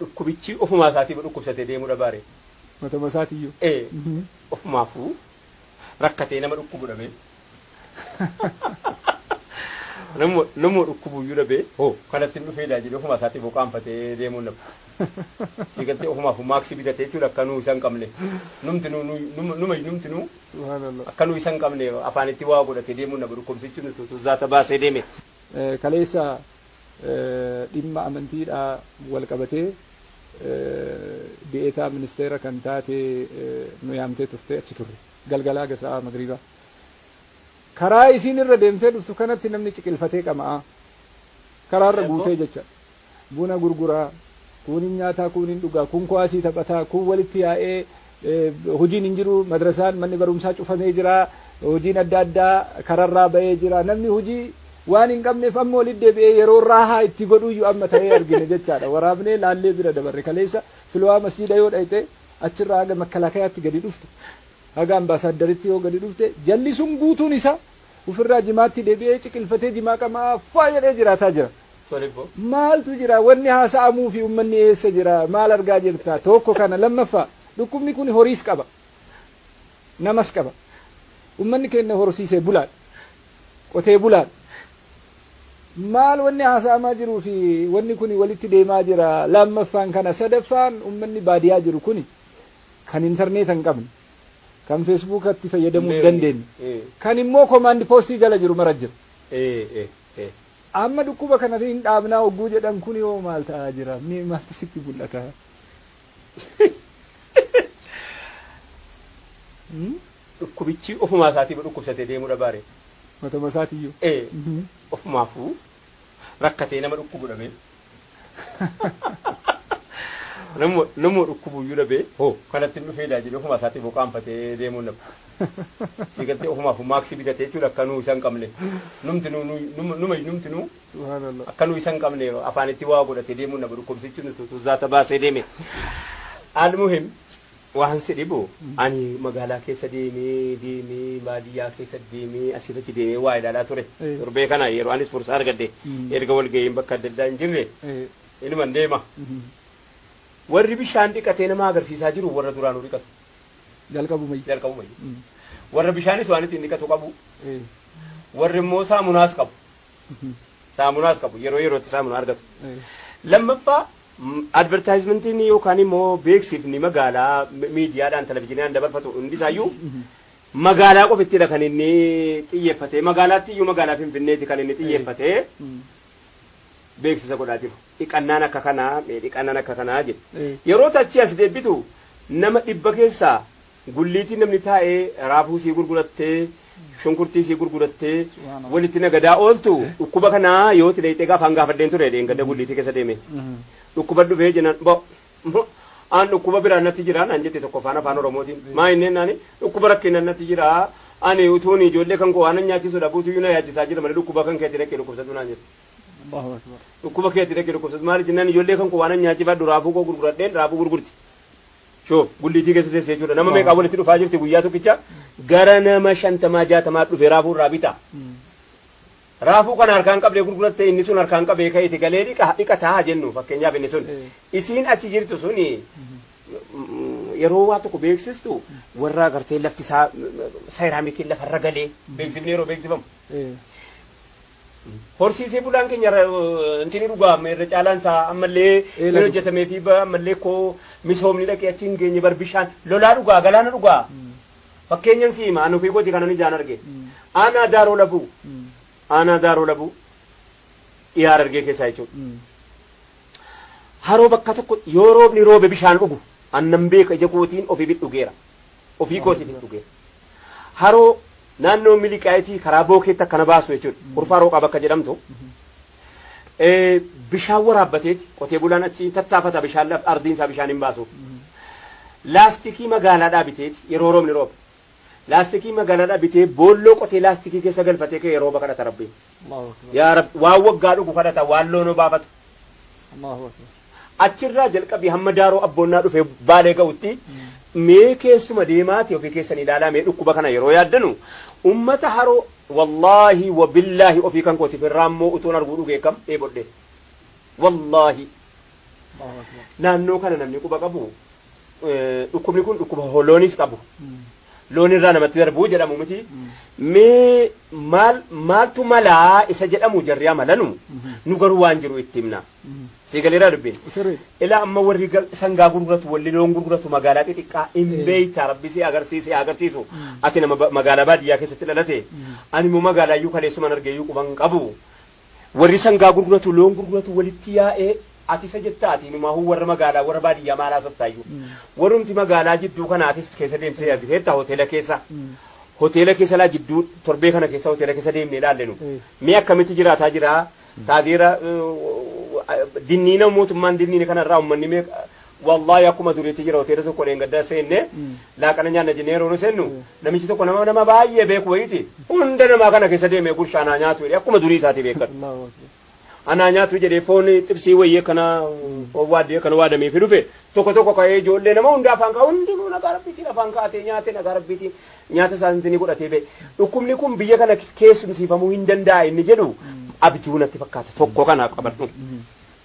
Dhukkubichi ofumaa isaatii dhukkubsatee deemuu dhabaare. Matuma isaatiyyuu. Ee, ofumaafuu rakkatee nama dhukkubu dhabee. Nama dhukkubuyyuu dhabee hoo kanatti hin dhufeedha jedhee ofumaa isaatii boqaanfatee deemuu dhabu. Siigaltee ofumaafuu maaksii bitatee jechuudha akka nuu isa hin qabne. Numti nuu numa numti nuu Subhaanallah. akka nuu isa hin qabne afaanitti waa godhatee deemuu dhabu dhukkubsichi nuti zaata baasee deeme. Kaleessa dhimma amantiidhaa wal qabatee di'eetaa ministeera kan taate nu yaamtee turte achi turre galgalaa gasa'a magriibaa. Karaa isiin irra deemtee dhuftu kanatti namni ciqilfatee qama'aa. Karaarra guutee jecha. Buna gurguraa, kuun hin nyaataa, kuun hin dhugaa, kun kuwaasii taphataa, kun walitti yaa'ee hojiin hin jiru, madrasaan manni barumsaa cufamee jira, hojiin adda addaa kararraa ba'ee jira. Namni hojii waan hin qabneef amma walitti deebi'ee yeroo raahaa itti godhuyyuu amma ta'ee argine jechaadha. Waraabnee laallee bira dabarre kaleessa filwaa masjiida yoo dhayxe achirraa haga makkalaakayaatti gadi dhufte haga ambaasaaddaritti yoo gadi dhufte jalli sun guutuun isaa ofirraa jimaatti deebi'ee ciqilfatee jimaa qamaa faa jedhee jiraataa jira. Maaltu jira wanni haasa'amuu fi uummanni eessa jira maal argaa jirta tokko kana lammaffaa dhukkubni kun horiis qaba namas qaba uummanni keenya horsiisee bulaadha qotee bulaadha maal wanni haasa'amaa jiruu fi wanni kun walitti deemaa jira lammaffaan kana sadaffaan uummanni baadiyaa jiru kun kan intarneeta hin qabne kan feesbuukatti fayyadamuu hin dandeenye kan immoo komaandi poostii jala jiru mara jira. Amma dhukkuba kana hin dhaabnaa hogguu jedhan kun yoo maal ta'aa jira mee maaltu sitti mul'ata? Dhukkubichi ofumaa isaatii dhukkubsatee deemuu dhabaare. Matuma isaatiyyuu. Ee, ofumaafuu rakkatee nama dhukkubu dhabee. Nama dhukkubuyyuu dhabee hoo kanatti hin dhufeedha jedhee ofumaa isaatii boqaanfatee deemuu dhabu. Siigaltee ofumaafuu maaksii bitatee jechuudha akka nuu isa hin qabne. Numti nuu numa numti nuu Subhaanallah. akka nuu isa hin qabne afaanitti waa godhatee deemuu dhabu dhukkubsichi nuti zaata baasee deeme. Almuhim waan si dhibu ani magaalaa keessa deemee deemee baadiyyaa keessa deemee asii achi deemee waa ilaalaa ture. Torbee kana yeroo anis fursaa argadhe erga walga'iin bakka adda addaa hin jirre inuman deema. Warri bishaan dhiqatee nama agarsiisaa jiru warra duraanuu dhiqatu. Jalqabumayyu. Jalqabumayyu. Warra bishaanis waan ittiin dhiqatu qabu. Warri immoo saamunaas qabu. Saamunaas qabu yeroo yerootti saamunaa argatu. Lammaffaa advertaayizimentiin yookaan immoo beeksifni magaalaa miidiyaadhaan televizyiinaan dabarfatu hundisaayyuu magaalaa qofittidha kan inni xiyyeeffate. Magaalaatti iyyuu magaalaa Finfinneeti kan inni xiyyeeffate beeksisa godhaa jiru. Dhiqannaan akka kanaa, dhiqannaan akka kanaa jedhu. Yeroo achi as deebitu nama 100 keessaa gulliitii namni taa'ee raafuu sii gurgurattee shunkurtii sii gurgurattee walitti nagadaa ooltu dhukkuba kanaa yoo itti dheeyxee gaafaan gaafadheen ture dheengadda gulliitii keessa deeme. Dhukkuba dhufee jenaan bo aan dhukkuba biraan natti jira naan jette tokko afaan afaan Oromootiin. Maa inneen naani dhukkuba rakkinaan natti jira ani utuun ijoollee kan koo waan nyaachisu dhabuutu iyyuu na yaachisaa jira malee dhukkuba kan keetti dhaqee dhukkubsatu naan jette. Allahu akbar. Dhukkuba keetti dhaqee dhukkubsatu maali jennaan ijoollee kan koo waan nyaachifadhu raafuu koo gurguradheen raafuu gurgurti. Shoof gulliitii keessa teessee jechuudha. Nama meeqaa walitti dhufaa jirti guyyaa tokkicha gara nama 50 60 dhufe raafuu irraa bita. Raafuu kana harkaan qabdee gurguratte inni sun harkaan qabee ka'eeti galee dhiqataa jennu fakkeenyaaf inni sun. Isiin achi jirtu suni yeroo waa tokko beeksistu warra agartee lafti isaa seeraamikiin lafarra galee beeksifni yeroo beeksifamu. Horsiisee bulaan keenya intini dhugaa irra caalaan isaa ammallee hin hojjetamee fi ammallee koo misoomni dhaqee achi hin geenye bar bishaan lolaa dhugaa galaana dhugaa. Fakkeenyan si hima ani ofii kooti kanan ijaan arge. Aanaa daaroo labuu. Aanaa daaroo labuu dhiyaar argee keessaa jechuudha. Haroo bakka tokko yoo roobni roobe bishaan dhugu annan beeka ija kootiin ofii dhugeera. Ofii kootiin dhugeera. Haroo naannoo miliqaayitii karaa bookeetti akkana baasu jechuudha. Kurfaa rooqaa bakka jedhamtu. Bishaan waraabbateeti qotee bulaan achi tattaafata bishaan ardiin isaa bishaan hin baasuuf. Laastikii magaalaadhaa biteeti yeroo roobni roobe. Laastikii magaalaadhaa bitee boolloo qotee laastikii keessa galfatee ka'ee rooba kadhata rabbiin. Yaa Rabbi waan waggaa dhugu kadhata waan loonoo baafatu. Achirraa jalqabii hamma daaroo abboonnaa dhufee baalee ga'utti mee keessuma deemaati ofii keessan ilaalaa mee dhukkuba kana yeroo yaaddanu ummata haroo wallaahi wabillaahi ofii kan kootiif irraa immoo utuun arguu dhugee kam dheebodhe. Wallaahi. Allahu akbar. Naannoo kana namni quba qabu dhukkubni kun dhukkuba loonis qabu. Loon irraa namatti darbuu jedhamu miti. Mee maal maaltu malaa isa jedhamu jarri amalanu nu garuu waan jiru itti himna. Sii galeeraa dubbiin. Sirrii. Ilaa amma warri sangaa gurguratu walli loon gurguratu magaalaa xixiqqaa hin beeyta rabbi si agarsiise agarsiisu. Ati nama magaalaa baadiyyaa keessatti dhalate. Ani immoo magaalaa iyyuu kaleessuman argee iyyuu quban qabu. Warri sangaa gurguratu loon gurguratu walitti yaa'ee ati isa jetta ati inumaahuu warra magaalaa warra baadiyyaa maal haasoftaayyuu. Warrumti magaalaa jidduu kanaatis keessa deemsee argiteetta hoteela keessa. Hoteela keessa laa jidduu torbee kana keessa hoteela keessa deemnee ilaalle nu. Mee akkamitti jiraataa jira? Taadeera dinniina mootummaan dinniina kanarraa uummanni mee wallaahi akkuma duriitti jira hoteela tokko dheengaddaa seenne laaqana nyaanna jennee yeroo nu seennu namichi tokko nama nama baay'ee beeku wayiiti hunda namaa kana keessa deemee gurshaa naa nyaatu jedhee akkuma durii isaati beekatu. Allahu akbar. Anaa nyaatu jedhee foon xibsii wayii kana foon waaddee kana waadamee fi dhufe tokko tokko ka'ee ijoollee nama hunda afaan kaa'u hundinuu nagaa rabbiitiin afaan kaa'atee nyaate nagaa rabbiitiin nyaata isaa ni godhatee ba'e. Dhukkubni kun biyya kana keessumsiifamuu hin danda'a inni jedhu abjuu natti fakkaata tokko kanaaf qabadhu.